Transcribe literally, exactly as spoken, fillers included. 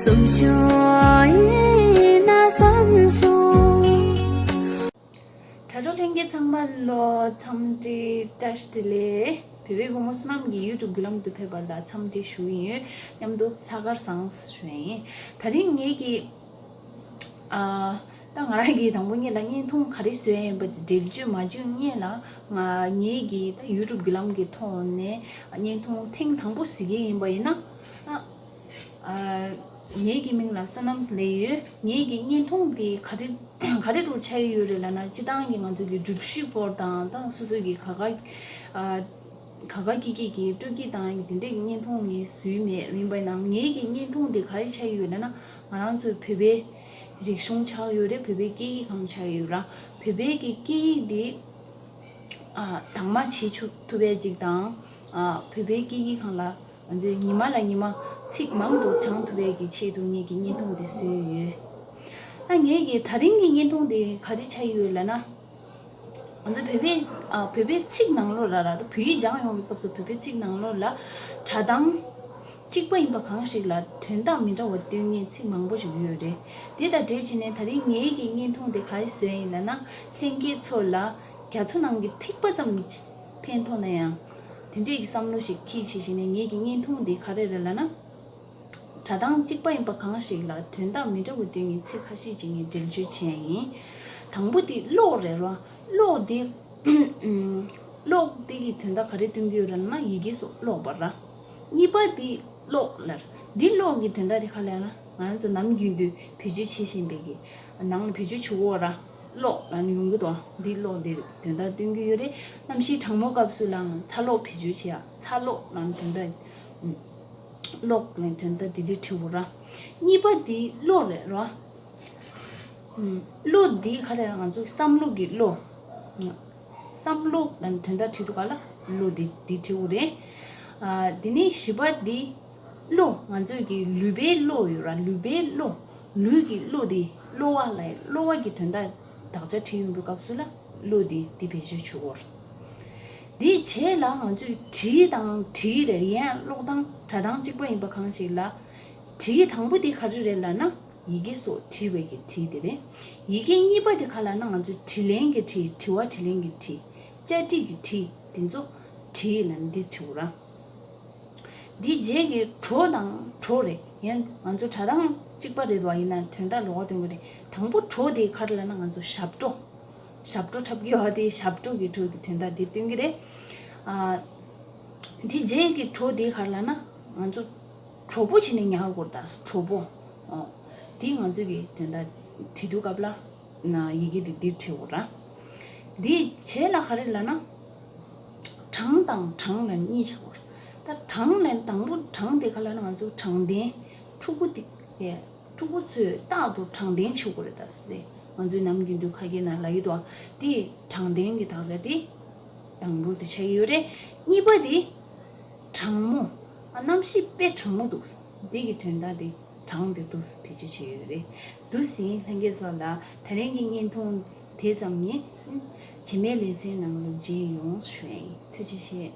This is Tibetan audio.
བསམ་ཤོག་ཡིན་ན་བསམ་ཤོག་དྲ་གྲོགས་ལྷན་རྒྱས་ཚང་མ་ལོ་འཚམས་འདྲི་བཀྲ་ཤིས་བདེ་ལེགས། བོད་པའི་བུ་མོ་བསོད་ནམས་ཀྱི་ཡུ་ཊུབ་བརྒྱུད་ལམ་དུ་ཕེབས་པ་ལ་འཚམས་འདྲི་ཞུ་ཡིན། མཉམ་དུ་ལྷག་དཀར་བཟང་ཞུ་ཡིན། དེ་རིང་ངེད་ཀྱི་ཨ། ད་ང་རང་གིས་དང་པོ་ཉིད་ལ་བརྙན་ཐུང་ག་རེ་བཟོས་ཡིན་པ་དེ་འགྲེལ་བརྗོད་མ་བྱུང་སྔོན་ལ། ང་ངེད་ཀྱིས་ད་ཡུ་ཊུབ་བརྒྱུད་ལམ་གྱི་ཐོག་ནས་བརྙན་ཐུང་ཐེངས་དང་པོ་གཟིགས་ཀྱི་ཡིན་པ་ཡིན་ན། ཨ། ཨ། ངེད་ཀྱི་མིང་ལ་བསོད་ནམས་ལབ་ཡོད། ངེད་ཀྱི་བརྙན་ཐུང་དེ་ག་རེ་ག་རེ་འདྲ་ཆགས་ཀྱི་ཡོད་རེད་ལབ་ན། སྤྱིར་བཏང་གི་ང་ཚོ་གི་སྒྲུབ་བཞུད་སྐོར་དང་། ད་སོ་སོ་གི་ག་ག་ཨ། ག་ག་སྐྱིད་སྐྱིད་ཀྱི་སྤྲོ་སྐྱིད་དང་དེ་འདྲའི་བརྙན་ཐུང་ངས་བཟོས་མེད། ཡིན་པ་ཡིན་ན་ངེད་ཀྱི་བརྙན་ཐུང་དེ་ག་རེ་ཆགས་ཀྱི་ཡོད་ལབ་ན། ང་རང་ཚོའི་བོད་པའི་རིག་གཞུང་ཆགས་ཡོད་རེད། བོད་པའི་སྐད་ཡིག་སྒང་ཆགས་ཡོད་ར། བོད་པའི་གི་སྐད་ཡིག་འདི་ཨ། དྭངས་མ་བྱེད་ཆུ་ཐུབ་པའི་ཅིག་དང་། ཨ། བོད་པའི་སྐད་ཡིག་སྒང་ལ་ང་ཚོས་ཉི་མ་ལ་ཉི་མ་ཚིག་མང་དུ་སྦྱང་ཐུབ་པའི་གི་ཆེད་དུ་ངེད་ཀྱི་བརྙན་ཐུང་འདི་བཟོས་ཡོད། ཨ། ངེད་ཀྱི་དེ་རིང་གི་བརྙན་ཐུང་འདི་ག་རེ་ཆགས་ཡོད་ལབ་ན། ང་ཚོ་བོད་པའི་ཨ། བོད་པའི་ཚིག་ནང་ལོགས་ལ་ར། ད་བོད་ཡིག་སྦྱང་ཡོང་བའི་སྐབས་སུ་བོད་པའི་ཚིག་ནང་ལོགས་ལ་སྒྲ་གདངས་གཅིག་པ་ཡིན་པ་གང་ཞིག་ལ་དོན་དག་མི་འདྲ་བ་སྟོན་མཁན་ཚིག་མང་པོ་ཞིག་ཡོད་རེད། དེ་དང་འབྲེལ་བྱས་ནས་དེ་རིང་ངེད་ཀྱི་བརྙན་ཐུང་དེ་ག་རེ་བཟོས་ཡིན་ལབ་ན། ལྷན་རྒྱས་ཚོ་ལ་རྒྱ་མཚོ་ནང་གི་ཐིགས་པ་ཙམ་ཕན་ཐོགས་ན་ཡང་། དེ་འདྲས་ཀྱི་བསམ་བློ་ཞིག་འཁྱེར་བྱས་བྱས་ནས་ངེད་ཀྱི་བརྙན་ཐུང་དེ་ག་རེ་རེད་ལབ་ན། སྒྲ་གདངས་གཅིག་པ་ཡིན་པ་གང་ཞིག་ལ་དོན་དག་མི་འདྲ་བ་སྟོན་མཁན་ཚིག་ཁ་ཤས་ཅིག་ངས་འགྲེལ་བརྗོད་བྱས་ཡིན། དང་པོ་དེ་གློག་རེད་རོ། གློག་དེ་གློག་དེ་གི་དོན་དག་ག་རེ་སྟོན་གྱི་ཡོད་རེད་ལབ་ན། ཡི་གེ་སོགས་ཀློག་པ་ར། གཉིས་པ་དེ་གློག་ལབ། འདི་གློག་གི་དོན་དག་དེ་ག་རེ་ལབ་ན། ང་ཚོ་ནམ་རྒྱུན་དུ་བེད་སྤྱོད་བྱེད་བཞིན་པའི་གི་ནང་ལ་བེད་སྤྱོད་བྱེད་ཀྱི་ཡོད་ར། གློག་ལབ་ནས་ཡོང་གི་འདུག་འདི་གློག་འདིར་དོན་དག་སྟོན་གྱི་ཡོད་རེད། གནམ་གཤིས་གྲང་མོའི་སྐབས་སུ་ལའང་ཚ་གློག་བེད་སྤྱོད་བྱེད་ཡ། ཚ་གློག་ལབ་ནས་དོན་དག་གློག་ལབ་ནས་དོན་དག་འདི་འདྲས་བྲིས་ཡོད་ར། གཉིས་པ་འདི་བློ་རེད་ར། ཨུམ། བློ་འདི་ག་རེ་ལབ་ན། ང་ཚོ་བསམ་བློ་གི་བློ། བསམ་བློ་ལབ་ནས་དོན་དག་བྲིས་འདུག་ག་ལ། བློ་འདི་འདི་བྲིས་ཡོད་རེད། ཨ། དེ་ནས་བཞི་པ་འདི་གློ། ང་ཚོའི་གི་ལུས་པའི་གློ་ཡོད་ར། ལུས་པའི་གློ། ལུས་ཀྱི་གློ་འདི་གློ་བ་ལབ། གློ་བ་གི་དོན་དག་དག་ཆ་བྲིས་ཡོང་བའི་སྐབས་སུ་ལ་གློ་འདི་འདི་བེད་སྤྱོད་བྱེད་ཀྱི་ཡོད་རེད། དེའི་རྗེས་ལ་ང་ཚོས་དྲི་དང་དྲིལ་རེད། ཡང་གློག་དང་སྒྲ་གདངས་གཅིག་པ་ཡིན་པ་གང་ཞིག་ལ། དྲི་དང་པོ་དེ་ག་རེ་རེད་ལབ་ན། ཡི་གེ་སོགས་བྲིས་པའི་གི་བྲིས་དེ་རེད། ཡི་གེ་གཉིས་པ་དེ་ག་ལབ་ན། ང་ཚོ་དྲིས་ལན་གྱི་དྲིས། དྲི་བ་དྲིས་ལན་གྱི་དྲིས། བཅར་འདྲི་གི་དྲི། དེ་ཚོ་དྲིས་ལབ་ནས་འདི་བྲིས་དགོས་ར། འདི་རྗེས་ཀྱི་གྲོ་དང་གྲོ་རེད། ཡང་ང་ཚོ་སྒྲ་གདངས་གཅིག་པ་རེད་བ། ཡིན་ན་དོན་དག་ལོགས་ཀ་སྟོན་གྱི་རེད། དང་པོ་གྲོ་དེ་ག་རེ་ལབ་ན། ང་ཚོ་ཞབས་བྲོ། ཞབས་བྲོ་འཁྲབ་ཀྱི་ཡོད་དེ། ཞབས་བྲོ་གི་གྲོ་གི་དོན་དག་འདི་སྟོན་གྱི་རེད། ཨ། འདི་རྗེས་ཀྱི་གྲོ་དེ་ག་རེ་ལབ་ན། ང་ཚོ་གྲོགས་པོ་བྱས་ནས་ཉར་དགོས་རེད་ད། གྲོགས་པོ། ཨོ། འདི་ང་ཚོ་གི་དོན་དག་བྲིས་དུས་སྐབས་ལ་ན། ཡི་གེ་འདི་འདིར་བྲིས་དགོས་ར། འདི་རྗེས་ལ་ག་རེ་ལབ་ན། དྲང་དང་དྲང་ལབ་གཉིས་ཆགས་དགོས་ར། ད་དྲང་ལབ་དང་པོ་དྲང་དེ་ག་ལབ་ན། ང་ཚོ་དྲང་བདེན། ཕྲུ་གུ་དེ། ཕྲུ་གུ་ཚོས་རྟག་ཏུ་དྲང་བདེན་བྱེད་དགོས་རེད་ད་ཟེར། ང་ཚོའི་ནམ་རྒྱུན་དུ་ཁ་སྐད་ནང་ལབ་ཀྱི་འདུག་བ། དེ་དྲང་བདེན་གྱི་དག་ཆ་དེ་དང་པོ་དེ་ཆགས་ཀྱི་ཡོད་རེད། གཉིས་པ་དེ་གྲང་མོ། ཨ། གནམ་གཤིས་དཔེ་གྲང་མོ་འདུག། དེ་གི་དོན་དག་དེ་གྲང་དེ་འདུག་བེད་སྤྱོད་བྱས་ཡོད་རེད། འདུག་སེ་ལྷན་རྒྱས་ཚོ་ལ་དེ་རིང་གི་བརྙན་ཐུང་དེ་ཙམ་ཡིན། རྗེས་མའི་ལེ་ཚན་ནང་ལ་མཇལ་ཡོང་ཞུ་ཡ་ཡིན། ཐུགས་རྗེ་ཆེ།